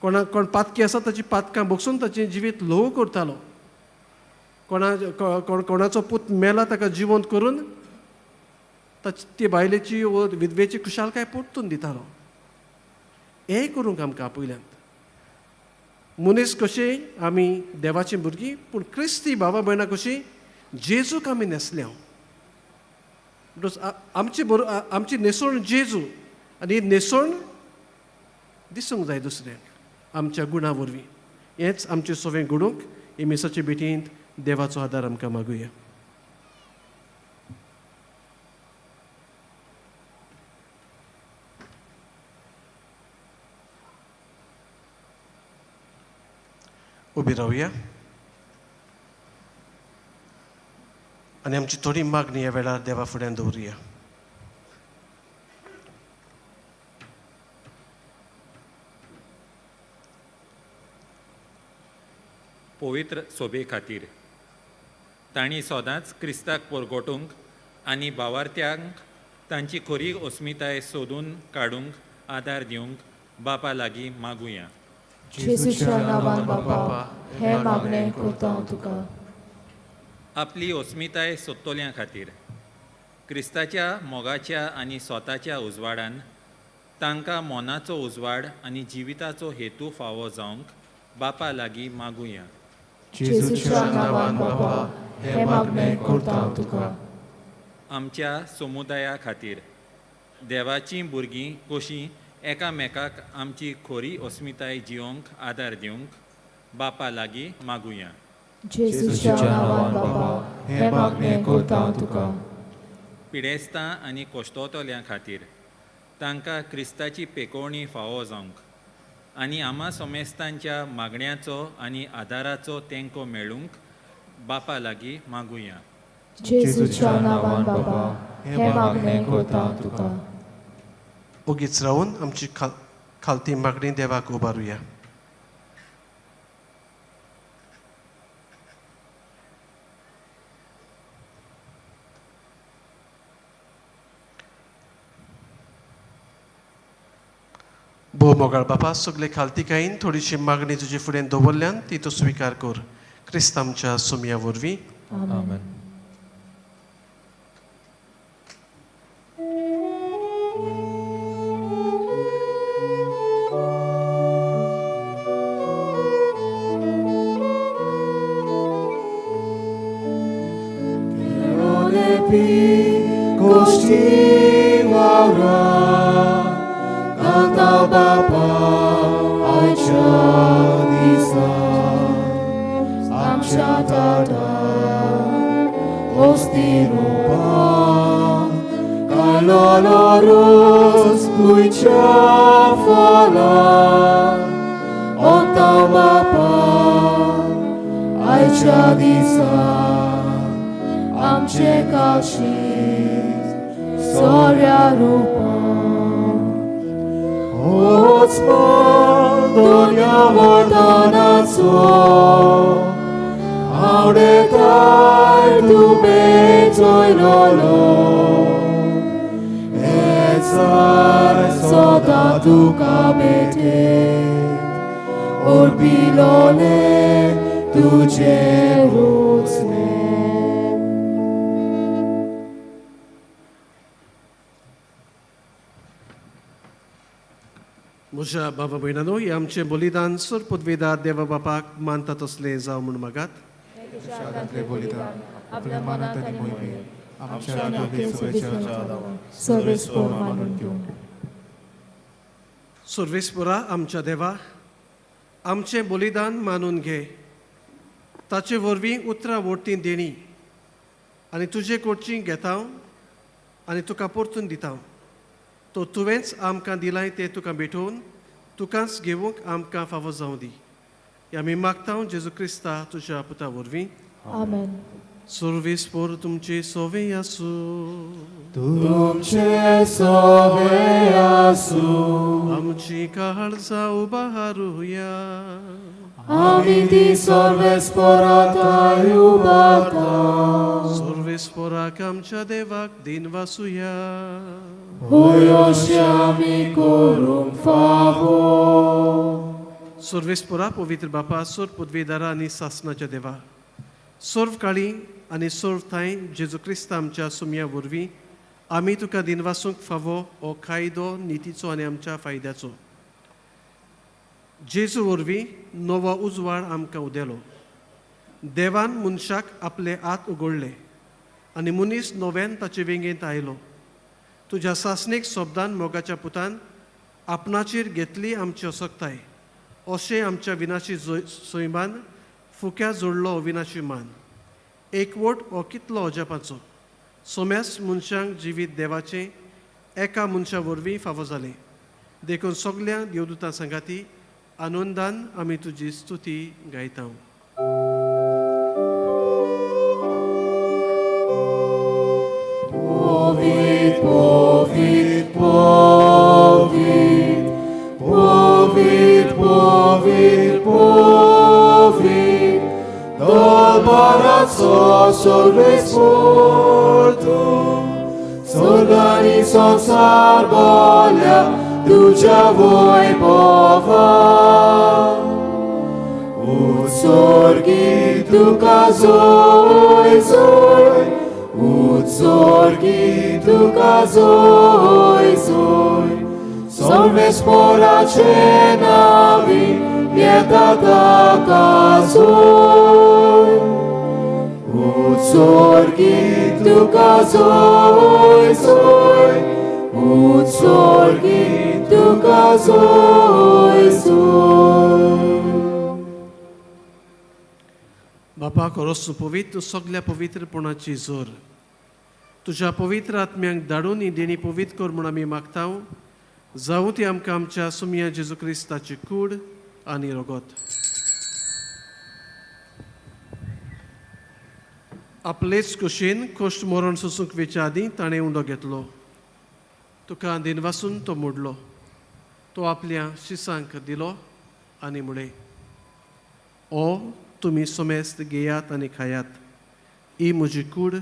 कोणाक कोण पातकी आसा ताची पातकां बगसून ताचें जिवीत ल्हव करतालो, कोणाचो पूत मेला ताका जिवंत करून ताची ती बायलेची वो विधवेची खुशालकाय परतून दितालो. हें करूंक आमकां आपयल्यात. मनीस कशें आमी देवाचीं भुरगीं, पूण क्रिस्ती बाबा भयणां कशीं जेजूक आमी न्हेसल्या. आमची आमची न्हेसवण जेजू, आनी ही न्हेसवण दिसूंक जाय दुसऱ्यांक आमच्या गुणा वरवीं. हेंच आमचें सवें घडूंक हे मिसाचे भेटींत देवाचो आदार आमकां मागुया. उबी रावया आनी आमची थोडी मागणी ह्या वेळार देवा फुड्यान दवरुया. पवित्र सोबे खातीर तांणी सदांच क्रिस्ताक परगटूंक आनी भावार्थ्यांक तांची खरी अस्मिताय सोदून काडूंक आदार दिवंक बापा लागीं मागुया. जेजूच्या नांवान बापा हें मागणें करता हांव तुका. आपली अस्मिताय सोदतल्यां खातीर क्रिस्ताच्या मोगाच्या आनी स्वताच्या उजवाडान तांकां मनाचो उजवाड आनी जिविताचो हेतू फावो जावंक बापा लागीं मागुया. जेजूच्या नांवान बापा हें मागणें करता हांव तुका. आमच्या समुदाया खातीर देवाचीं भुरगीं कशीं एकामेकाक आमची खरी अस्मिताय जिवंक आदार दिवंक बापा लागीं मागुया. जेजूच्या नांवान बापा हें मागणें करता हांव तुका. पिडेस्तां आनी कोश्टोतल्यां खातीर तांकां क्रिस्ताची पेकोवणी फावो जावंक आनी आमा सोमेस्तांच्या मागण्याचो आनी आदाराचो तेंको मेळूंक बापा लागीं मागुया. जेजूच्या नांवान बापा हें मागणें करता हांव तुका. ओगीच रावून आमची खालती मागणी देवाक उबारुया. भोव मोगाळ बापा, सगळे खालतीकायेन थोडीशी मागणी तुजे फुडें दवरल्यान ती तूं स्विकार कर. क्रिस्त आमच्या सुमया वरवीं. आमेन. तुज्या फळान ओता बापा आयच्या दिसा आमचे काशीत सोऱ्या रुपान होच दोन्या वरदानाचो आवडेताय तुवें चोयलोलो एचार सदां तुका भेटेत ओरबिलोले तुजें रुचलें. म्हज्या बाबा भयणानो हें आमचें बलिदान सर पदवेदार देवा बापाक मानता तसलें जावं म्हूण मागात. हातांतलें बलिदान आपल्या मनांत आनी मोहिमेन आमच्या कथोलीक सभेच्या सर्वेस्पोर मानून घेवं. सर्वेस्पोरा आमच्या देवा, आमचें बलिदान मानून घे, ताचे वरवीं उतरां वोडटी देणी आनी तुजे कडची घेता आनी तुका परतून दिता. तो तुवेंच आमकां दिलाय तें तुका भेटोवन तुकाच घेवंक आमकां फावो जावं दी. हे आमी मागता जेजू क्रिस्ता तुज्या पुता वरवीं. आमेन. सर्वेस्पोर तुमचे सोवे आसूं. तुमचे सोवे आसूं. आमची काळजां उबारुया. आमी ती सर्वेस्पोराक उबारता. सर्वेस्पोराक आमच्या देवाक दिन वासुया. होय अशें आमी करूंक फावो. सर्वेस्पोरा पवित्र बापा, सोर पदवेदारा आनी सासनाच्या देवा, सर्व काळी आनी सर्व थांय जेजू क्रिस्त आमच्या सुमया वरवीं आमी तुका दिनवासूंक फावो हो कायदो नितीचो आनी आमच्या फायद्याचो. जेजू वरवीं नवो उजवाड आमकां उदेलो. देवान मनशाक आपले हात उगडले आनी मनीस नव्यान ताचे वेंगेंत आयलो. तुज्या सासणीक शब्दान मोगाच्या पुतान आपणाचेर घेतली आमची असक्ताय, अशें आमच्या विनाशी सैमान फुक्या जोडलो अविनाशी मान. एकवट हो कितलो अजापाचो, सोम्यास मनशांक जिवीत देवाचें एका मनशा वरवीं फावो जालें. देखून सगल्या देवदूतां सांगाती आनंदान आमी तुजी स्तुती गायता. Povit, povit, povit, povit, povit, povit, dal barazzo sorvesportu, sorgani sonsar bolja, tuđa voj bova. Utsorgi tuka zoj zoj, Utsorgi tuka zoj zoj, Sorvespora cenavi, pietata zoj. Utsorgi tuka zoj zoj, Utsorgi tuka zoj zoj. बापा खरोच पवित्र सगल्या पवित्रपणाची जोर तुज्या पवित्र आत्म्यांक धाडून ही देणी पवित्र कर म्हूण आमी मागता. जावं ती आमकां आमच्या सुमया जेजू क्रिस्ताची कूड आनी रगत. आपलेच कुशीन कश्ट मरण सोसूंक वेच्या आदीं ताणें उंडो घेतलो, तुका दिनवासून तो मोडलो, तो आपल्या शिसांक दिलो आनी म्हळें, ओ तुमी सोमेस्त घेयात आनी खायात, ही म्हजी कूड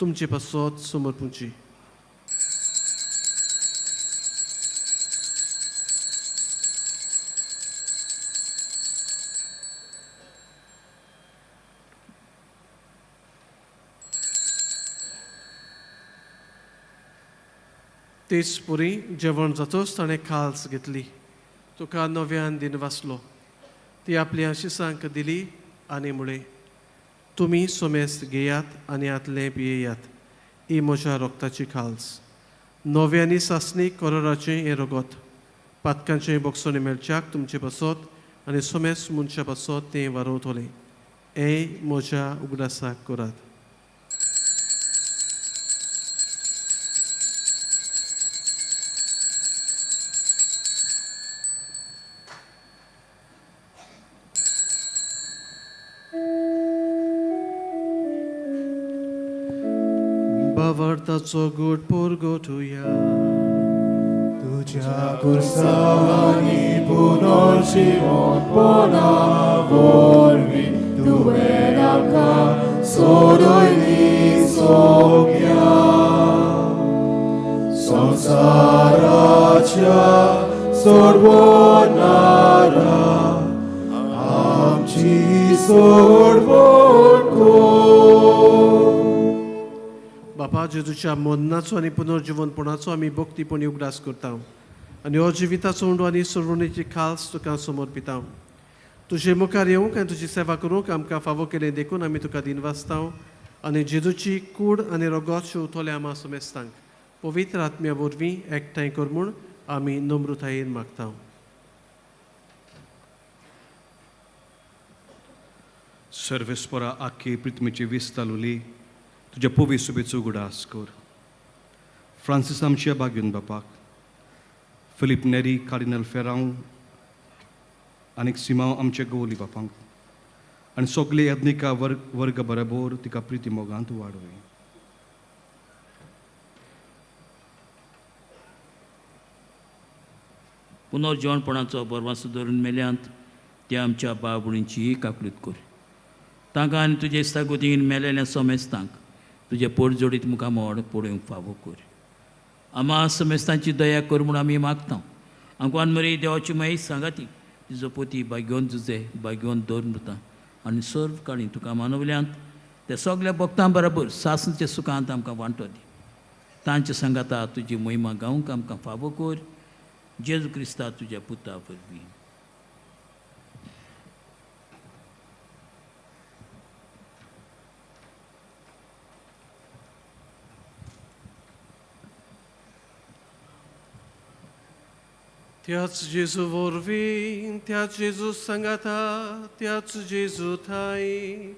तुमचे पासत समर्पुची. तेच पुरी जेवण जातोच ताणें खाल्स घेतली, तुका नव्यान दिन वाचलो, ती आपल्या शिसांक दिली आनी म्हळें, तुमी सोमेस्त घेयात आनी हातलें पियेयात, ही म्हज्या रोगताची खाल्स, नव्यानी सासणी करोराचें हें रगत, पातकांचें बोगसणें मेळच्याक तुमचे पासत आनी सोमेस्त मनशा पासत तें वारोवतलें, हें म्हज्या उगडासाक करात. भावार्थाचो गोड परगटुया. तुज्या खुर्सांनी पुनर्जिवंतपणा वरवीं तुवें आमकां सोडयली सोम्या. संवसाराच्या सोडवणारा आमची सोडवण कर. बापा, जेजूच्या मरणाचो आनी पुनर्जिवनपणाचो आमी भक्तीपणी उगडास करता आनी हो जिविताचो उंडो आनी सोडवणेची खास तुका समर्पिता. तुजे मुखार येवंक आनी तुजी सेवा करूंक आमकां फावो केलें देखून आमी तुका दिनवासता आनी जेजूची कूड आनी रगत शिंवतले आमा समेस्तांक पवित्र आत्म्या वरवीं एकठांय कर म्हूण आमी नम्रतायेन मागता. सर्वेस्परा आख्खे पृथ्वीचे वीस तालुली तुज्या पवी सुबेचो उगडास कर. फ्रांसीस आमच्या बागीन बापाक, फिलीप नेरी कार्डिनल फेरांव आनी सिमांव आमच्या गवली बापांक आनी सगळे यज्ञिका वर्ग वर्ग बरोबर तिका प्रिती मोगांत वाडोय. पुनर्जिवणपणाचो बरवासो धरून मेल्यांत त्या आमच्या बाबुणींची काकळूत कर. तांकां आनी तुजे इस्तागुतीन मेलेल्या समेस्तांक तुजे पोटजोडीत मुखामोड पळोवंक फावो कर. आमा समेस्तांची दया कर म्हूण आमी मागता. आमकां मरे देवाची महेश सांगाती तुजो पोती भाग्योन तुजे भाग्योन दवर मृता आनी सर्व काणी तुका मानवल्यांत त्या सगल्या भक्तां बराबर सासणच्या सुखांत आमकां वांटो दी. तांच्या सांगाता तुजी मोहिमा गावंक आमकां फावो कर. जेजू क्रिस्ता तुज्या पुता वरवीं. त्याच जेजू वरवीं, त्याच जेजू सांगाता, त्याच जेजू ठाई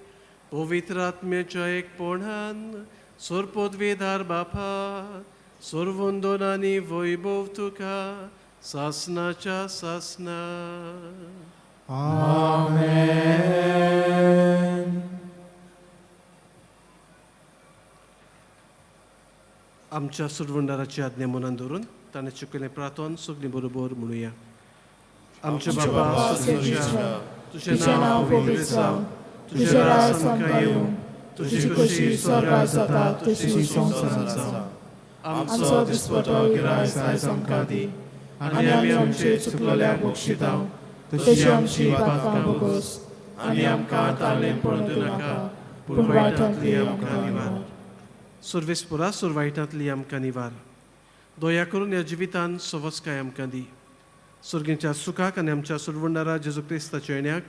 पवित्र आत्म्याच्या एकपणान सोरपदवीधार बापा सोरवंदन आनी वैभव तुका सासनाच्या सासना. आमेन. आमच्या सुरवंडाराची आज्ञा मनान धरून ताणें चुकयलें प्रार्थन सगळीं बरोबर म्हणुया. आमच्या बाबा स्वर्गाच्या, तुजें नांव पवित्र जावं, तुजें राज आमकां येवं, तुजी खोशी स्वर्गार जाता तशी संवसारांत जावं. आमचो दिसपटो गिरायस आयज आमकां दी आनी आमी आमचे चुकलेल्या बक्षिता तशी आमची पातकां भोगोस आनी आमकां ताळेन पडून दिवं नाका पूण वायटांतली आमकां निवार. सुर्वेसपुरा सुर वायटांतली आमकां निवार. दया करून ह्या जिवितान सवस्काय आमकां दी. सुर्गींच्या सुखाक आनी आमच्या सुरवंडारा जेजू क्रिस्ताच्या येण्याक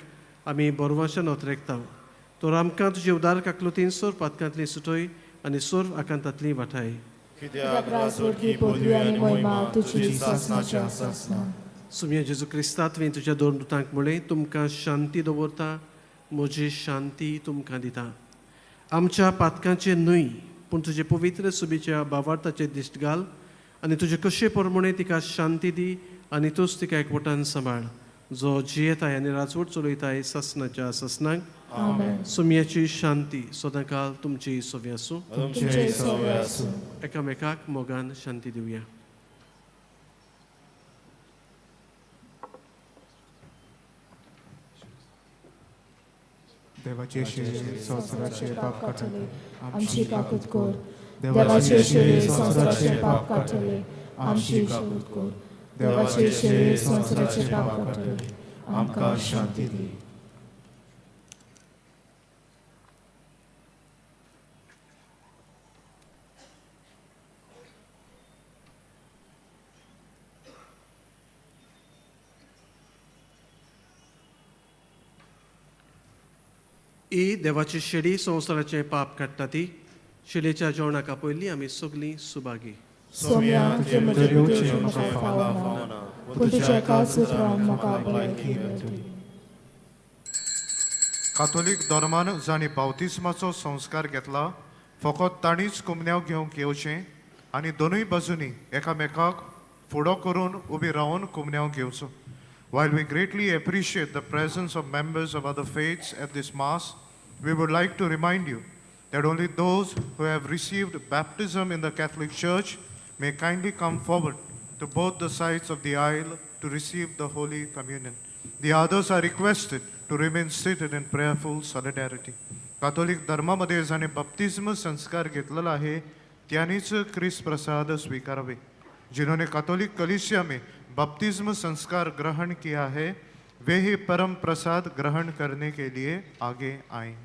आमी बरवाशा नोतरेकता. तर आमकां तुजे उदार काकलुतीन सोर पातकांतली सुटय आनी सोर आकांतांतली वाठाय. कित्याक राजवटकी पदवी आनी महिमा तुजी सासनाच्या सासना. सुम्या जेजू क्रिस्ता, तुवें तुज्या दोन दुतांक म्हळें, तुमकां शांती दवरता, म्हजी शांती तुमकां दिता. आमच्या पातकांचें न्हय पूण तुजे पवित्र सुबीच्या बावार्थाचेर दिश्ट घाल आनी तुजे कशे प्रमाणे तिका शांती दी आनी तूंच तिका एकवटान सांबाळ, जो जियेताय आनी राजवट चलयताय सासनाच्या सासनाक. आमेन. सुम्याची शांती सदांकाल तुमची सोवी आसूं. तुमचेय सवे आसूं. एकामेकाक मोगान शांती दिवया. देवाचे शरीर संवसाराचे पाप काडटले आमची काकूत कर. देवाचे शरीर संवसाराचे पाप काडटले आमची काकूत कर. देवाचे शरीर संवसाराचे पाप काडटले आमकां शांती दी. ही देवाची शेडी संवसाराचें पाप काडटा ती शेडीच्या जेवणाक आपयल्ली आमी सगलीं सुभागी. सोम्या, तुजें म्हजें भितर म्हाका फावना, पूण तुज्या एकाच उतरान म्हाका भलायकी मेळटली. कातोलीक धर्मान जांणी बावतिस्माचो संस्कार घेतला फकत तांणीच कुमन्यांव घेवंक येवचें आनी दोनूय बाजूंनी एकामेकाक फुडो करून उबी रावन कुमन्यांव घेवचो. While we greatly appreciate the presence of members of other faiths at this Mass, we would like to remind you that only those who have received baptism in the Catholic Church may kindly come forward to both the sides of the aisle to receive the Holy Communion. The others are requested to remain seated in prayerful solidarity. Catholic धर्मामध्ये ज्याने बप्तिस्म संस्कार घेतलेला आहे त्यांनीच ख्रिस्त प्रसाद स्वीकारावे. जिन्होंने Catholic कलीसिया में बपतिस्म संस्कार ग्रहण किया है वे ही परम प्रसाद ग्रहण करने के लिए आगे आएं.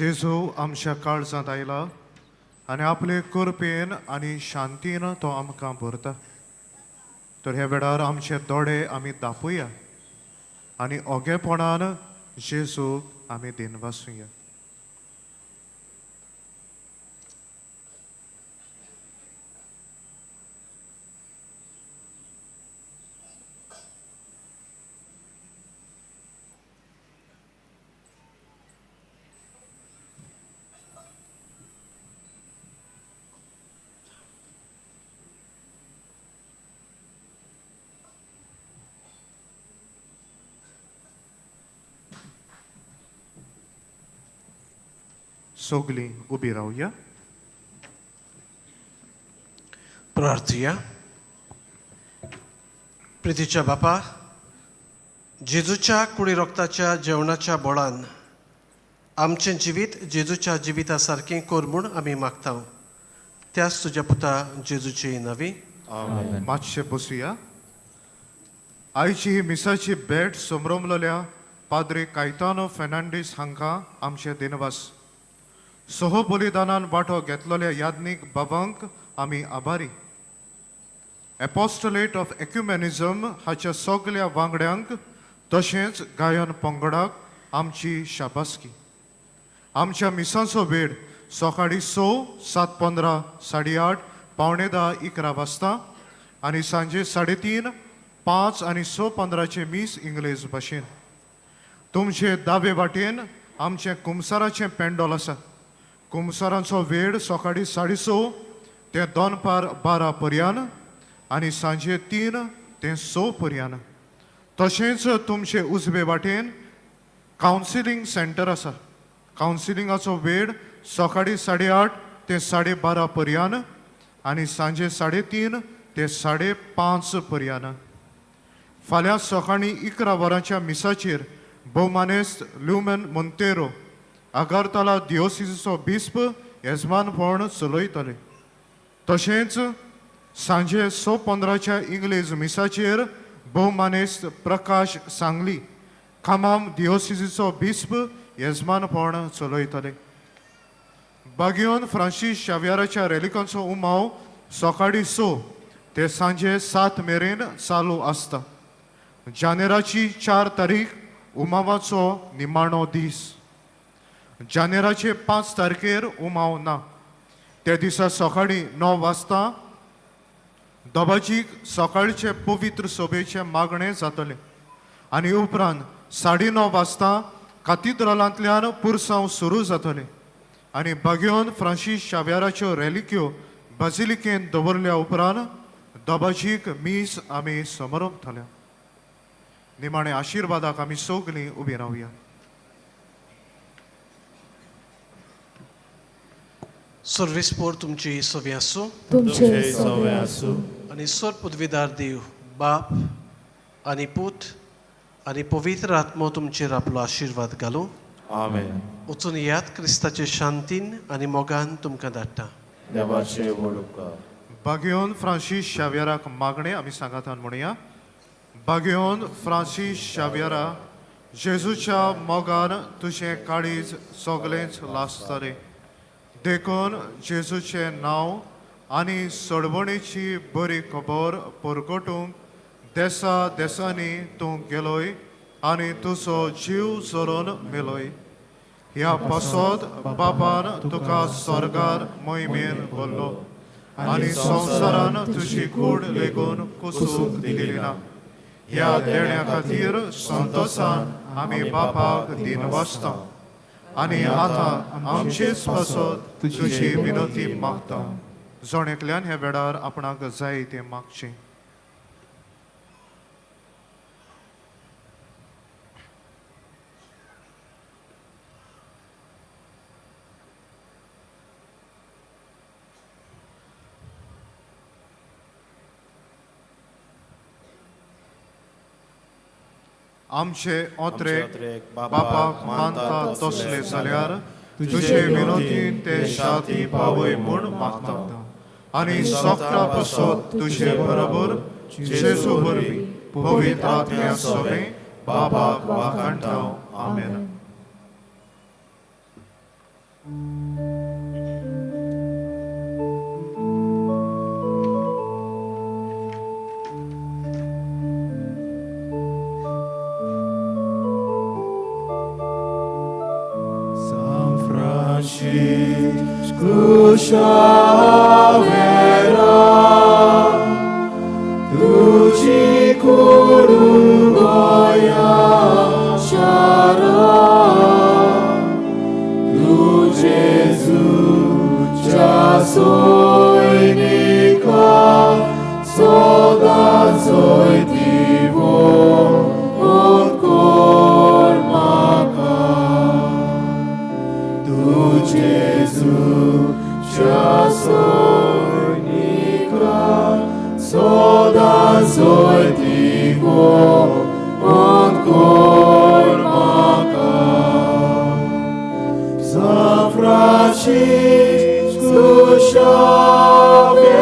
जेजू आमच्या काळजांत आयला आनी आपले कृपेन आनी शांतीन तो आमकां भरता. तर ह्या वेळार आमचे दोळे आमी दापुया आनी ओगेपणान जेजूक आमी दिनवासुया. सगळीं उबी रावया. प्रार्थुया. प्रितीच्या बापा, जेजूच्या कुडी रोगताच्या जेवणाच्या बोळान आमचें जिवीत जेजूच्या जिविता सारकें कर म्हूण आमी मागता. त्याच तुज्या पुता जेजूची नवी. आमेन. मातशें बसुया. आयची ही मिसाची भेट समरमलेल्या पाद्री कायतानो फेर्नांडीस हांकां आमचे दिनवास. सह बलिदानान वांटो घेतलेल्या याज्ञीक बाबांक आमी आभारी. एपोस्टलेट ऑफ एक्युमेनिजम हाच्या सगल्या वांगड्यांक तशेंच गायन पंगडाक आमची शाबासकी. आमच्या मिसांचो वेळ सकाळीं 6, 7:15, 8:30, 9:45, 11 वाजता आनी सांजे 3:30, 5 आनी 6:15 मीस इंग्लेज भाशेन. तुमचे दावे वाटेन आमचें कुमसाराचें पेंडोल आसा. कुमसारांचो वेळ सकाळीं 6:30 ते दनपार 12 पर्यान आनी सांजे 3 ते 6 पर्यान. तशेंच तुमचे उजवे वाटेन कावन्सिलींग सेंटर आसा. कावन्सिलिंगाचो वेळ सकाळीं 8:30 ते 12:30 पर्यान आनी सांजे 3:30 ते 5:30 पर्यान. फाल्यां सकाळीं 11 वरांच्या मिसाचेर भोवमानेस्त ल्युमेन मोंतेरो आगरतला दियोसिसचो बिस्प येजमानपण चलयतले. तशेंच सांजे 6:15 इंग्लेज मिसाचेर भोवमानेस्त प्रकाश सांगली खामाम दियोसिसचो बिस्प येजमानपण चलयतले. बागियोन फ्रांसीस शाव्याराच्या रेलिकांचो उमाव सकाळीं 6 ते सांजे 7 मेरेन चालू आसता. जानेराची 4 तारीख उमावाचो निमाणो दीस. जानेराचे 5 तारखेर उमाव ना. त्या दिसा सकाळीं 9 वाजता दबाजीक सकाळचे पवित्र सभेचें मागणें जातलें आनी उपरांत 9:30 वाजता कातिद्रालांतल्यान पुरसांव सुरू जातलें आनी बागियोन फ्रांसीस शाव्याराच्यो रेलिक्यो बाजिलिकेन दवरल्या उपरांत दबाजीक मीस आमी समरपतले. निमाणे आशिर्वादाक आमी सगलीं उबी रावया. सर्वेस्पोर तुमची सवी आसूं. तुमचे सवे आसूं. आनी सर पदवीदार देव बाप आनी पूत आनी पवित्र आत्मो तुमचेर आपलो आशिर्वाद घालूं. आमेन. वचून याद क्रिस्ताचे शांतीन आनी मोगान तुमकां धाडटा. देवाचे व्हड उपकार. बागियोन फ्रांसीस शाव्याराक मागणें आमी सांगातान म्हणया. बागियोन फ्रांसीस शाव्यारा, जेजूच्या मोगान तुजें काळीज सगळेंच लासतलें. देखून जेजूचें नांव आनी सडवणेची बरी खबर परगटूंक देसा देसांनी तूं गेलोय आनी तुजो जीव जोरून मेलोय. ह्या पासत बापान तुका स्वर्गार मोहिमेन भरलो आनी संवसारान तुजी कूड लेगून कुसूंक दिली ना. ह्या देण्या खातीर संतोसान आमी बापाक दिनवासता आनी आतां आमचेच पासत तुजी विनंती मागता. जण एकल्यान ह्या वेळार आपणाक जाय तें मागचें. आमचे ओत्रेक बापाक मानता तसले जाल्यार तुजे विनोदीन ते शाती पावय म्हूण मागता आनी सोकटा पासत तुजे बरोबर जेजू वरवीं पवित्र आत्म्या सवें बापाक वाखाणटा. आमेन. Xaviera, tuji kurugoya shara, tu Jesu cha soinika, soda zoitivo onkor maka, tu Jesu cha soinika, soda zoitivo onkor maka. San Francisco Xaviera,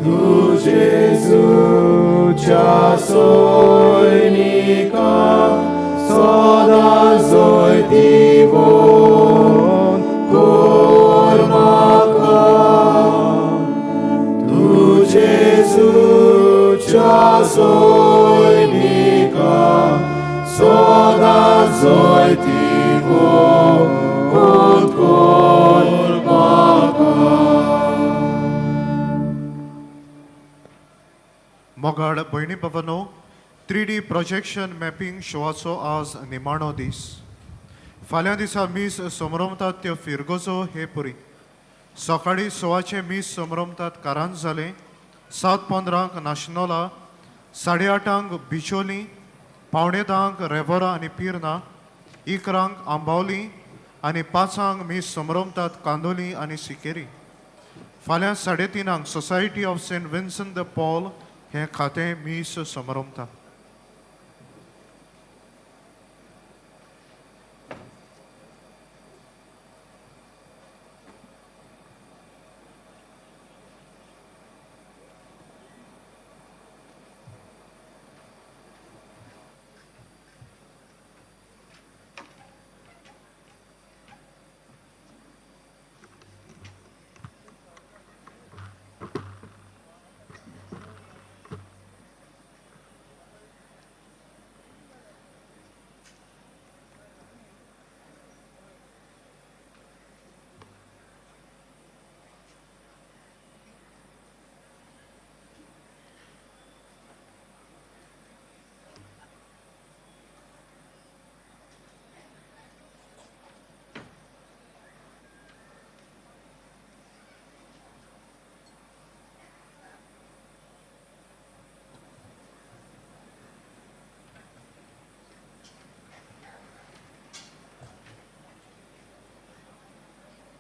तूं जेजूच्या सैनिका सदां जैतिवंत कर म्हाका तूं जेजूच्या सैनिका सदां जैतिवंत कर म्हाका. मोगाळ भयणी बाबांनो, 3D projection mapping शोवाचो आज निमाणो दीस. फाल्यां दिसा मीस समरमतात त्यो फिरगोजो हे परी: सकाळीं 6वाचें मीस समरमतात कारांजाले, 7:15 नाशनोला, 8:30 बिचोली, 9:45 रेवोरा आनी पिर्ना, 11 आंबावली आनी 5 मीस समरमतात कांदोली आनी सिकेरी. फाल्यां 3:30 Society of Saint Vincent de Paul हें खातें मीस समरमता.